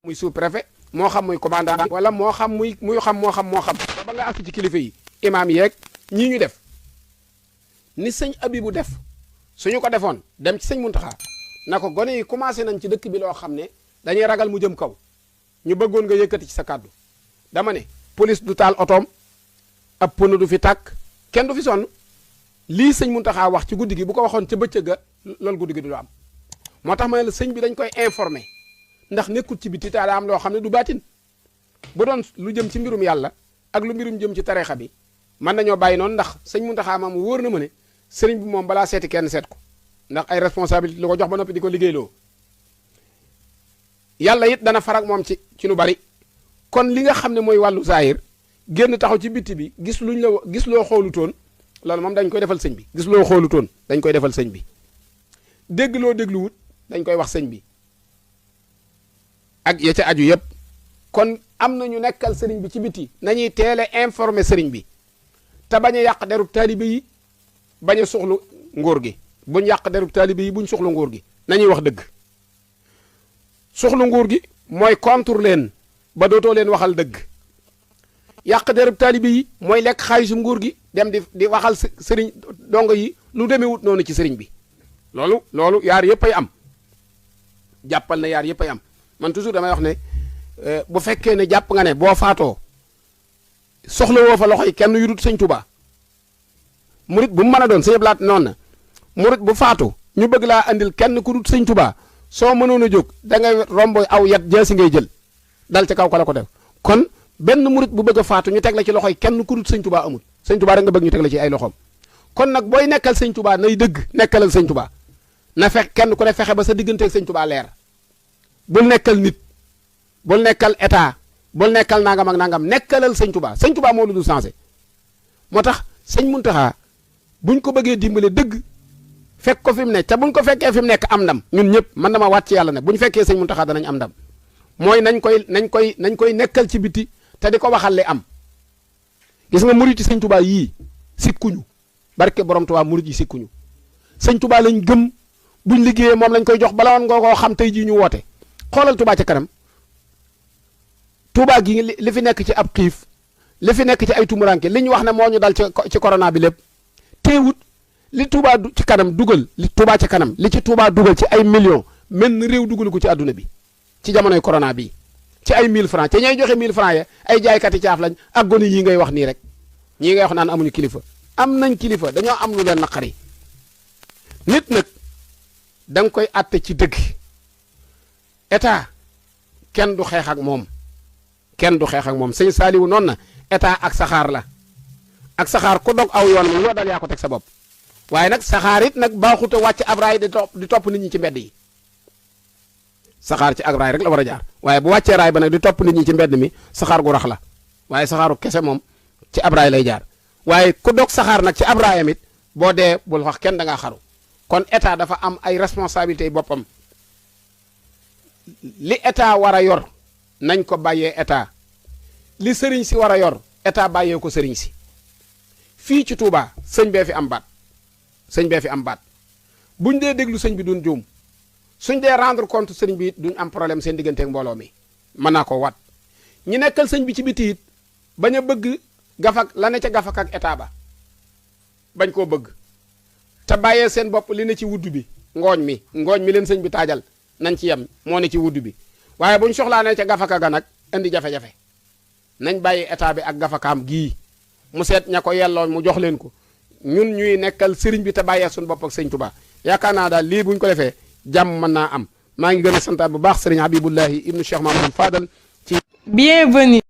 muy sous préfet moo xam muy commandant wala moo xam muy xam moo xam ba nga agsi ci kilifa yi imaam yeeg ñii ñu def ni sëñ Abibu def suñu ko defoon dem ci sëñ Muntaxa na ko gone yi commencé nañ ci dëkk bi loo xam ne dañuy ragal mu jëm kaw ñu bëggoon nga yëkkati ci sa kàddu dama ne police du taal otoom ab pneu du fi tàkk kenn du fi sonn lii sëñ Muntaxa wax ci guddi gi bu ko waxoon ca bëccëg ga loolu guddi gi du am moo tax ma ne la sëñ bi dañ koy informer ndax nekkul ci biti daa am loo xam ne du baatin bu doon lu jëm ci mbirum yàlla ak lu mbirum jëm ci tarixa bi mën nañoo bàyyi noonu ndax sëñ Muntaxa moom wóor na ma ne sëriñ bi moom balaa seeti kenn seet ko ndax ay responsabilité lu ko jox ba noppi di ko liggéeyloo yàlla it dana farak moom ci lu bari kon li nga xam ne mooy wàllu zaahir génn taxaw ci bitti bi gis loo xoolutoon loolu moom dañ koy defal sëñ bi gis loo xoolutoon dañ koy defal sëñ bi dégg loo dégluwut dañ koy wax sëñ bi ak ya ca aju yëpp kon am na ñu nekkal sëriñ bi ci biti nañuy teele informer sëriñ bi te bañ a yàq derub taalibe yi bañ a soxlu nguur gi buñ yàq derub taalibe yi buñ soxlu nguur gi nañuy wax dëgg soxlu nguur gi mooy contre leen ba dootoo leen waxal dëgg yàq derub taalibe yi mooy lekk xaalisu nguur gi dem di waxal sëriñ dongo yi lu demewut noonu ci sëriñ bi loolu yaar yëpp ay am jàppal na yaar yëpp ay am man toujours damay wax ne bu fekkee ne jàpp nga ne boo faatoo soxla woo fa loxo yi kenn yu dut sëñ Tuubaa murit bu mu mën a doon sëñ Blaat noonu na murit bu faatu ñu bëgg laa andil kenn ku dut sëñ Tuubaa soo mënoon a jóg da ngay romb aw yat jaasi ngay jël dal ci kaw ko la ko def kon benn murit bu bëgg a faatu ñu teg la ci loxo yi kenn ku dut sëñ Tuubaa amul sëñ Tuubaa rek nga bëgg ñu teg la ci ay loxoom kon nag booy nekkal sëñ Tuubaa nay dëgg nekkalal sëñ Tuubaa na kenn ku ne fexe ba sa digganteeg sëñ Tuubaa leer bul nekkal nit bul nekkal état bul nekkal nangam ak nangam nekkalal sëñ Tuubaa moo lu dul changé moo tax sëñ Muntaxa buñ ko bëggee dimbale dëgg fekk ko fi mu ne te buñ ko fekkee fi mu nekk am ndam ñun ñëpp man dama wàcc yàlla ne buñ fekkee sëñ Muntaxa danañ am ndam mooy nañ koy nekkal ci biti te di ko waxal li am gis nga murit yi sëñ Tuubaa yii sikkuñu barke borom Tuubaa murit yi sikkuñu sëñ Tuubaa lañ gëm buñ liggéeyee moom lañ koy jox bala woon nga koo xam tey jii ñu woote xoolal Touba ca kanam Touba gi li fi nekk ci ab xiif li fi nekk ci ay tumuranke li ñu wax ne moo ñu dal ci corona bi lépp teewut li Touba ci kanam dugal li Touba ca kanam li ci Touba dugal ci ay millions mel ni réew dugalu ko ci àdduna bi ci jamonoy corona bi ci ay 1000 francs te ñay joxe 1000 francs ya ay jaaykati caaf lañ ak gone yi ngay wax nii rek ñii ngay wax naan amuñu kilifa am nañ kilifa dañoo am lu leen naqari nit nag da nga koy àtte ci dëgg état kenn du xeex ak moom sëñ Saaliwu noonu na état ak saxaar la ak saxaar ku dog aw yoon moom loo dal yaa ko teg sa bopp waaye nag saxaar it nag baaxut a wàcc ab raay di topp nit ñi ci mbedd yi saxaar ci ak raay rek la war a jaar waaye bu wàccee raay ba nag di topp nit ñi ci mbedd mi saxaar gu rax la waaye saxaaru kese moom ci ab raay lay jaar waaye ku dog saxaar nag ci ab raayam it boo dee bul wax kenn da ngaa xaru kon état dafa am ay responsabilités boppam li état war a yor nañ ko bàyyee état li sëriñ si war a yor état bàyyee ko sëriñ si fii ci Touba sëñ bee fi am baat buñ dee déglu sëñ bi duñ juum suñ dee rendre compte sëriñ bi it duñ am problème seen digganteeg mbooloo mi mën naa ko wat ñi nekkal sëñ bi ci biti it bañ a bëgg gafak la ne ca gafak ak état ba bañ koo bëgg te bàyyee seen bopp li ne ci wudd bi ngooñ mi leen sëñ bi taajal nañ ci yem moo ne ci wudd bi waaye buñ soxlaa ne ca gafaka ga nag indi jafe-jafe nañ bàyyi état bi ak gafakaam gii mu seet ña ko yelloon mu jox leen ko ñun ñuy nekkal sëriñ bi te bàyyee suñu bopp ak sëñ Tuubaa yaakaar naa daal lii buñ ko defee jàmm mën naa am maa ngi gën a santaat bu baax sëriñ Habibullahi ibnu Cheikh Mamadou Fadal ci bienvenue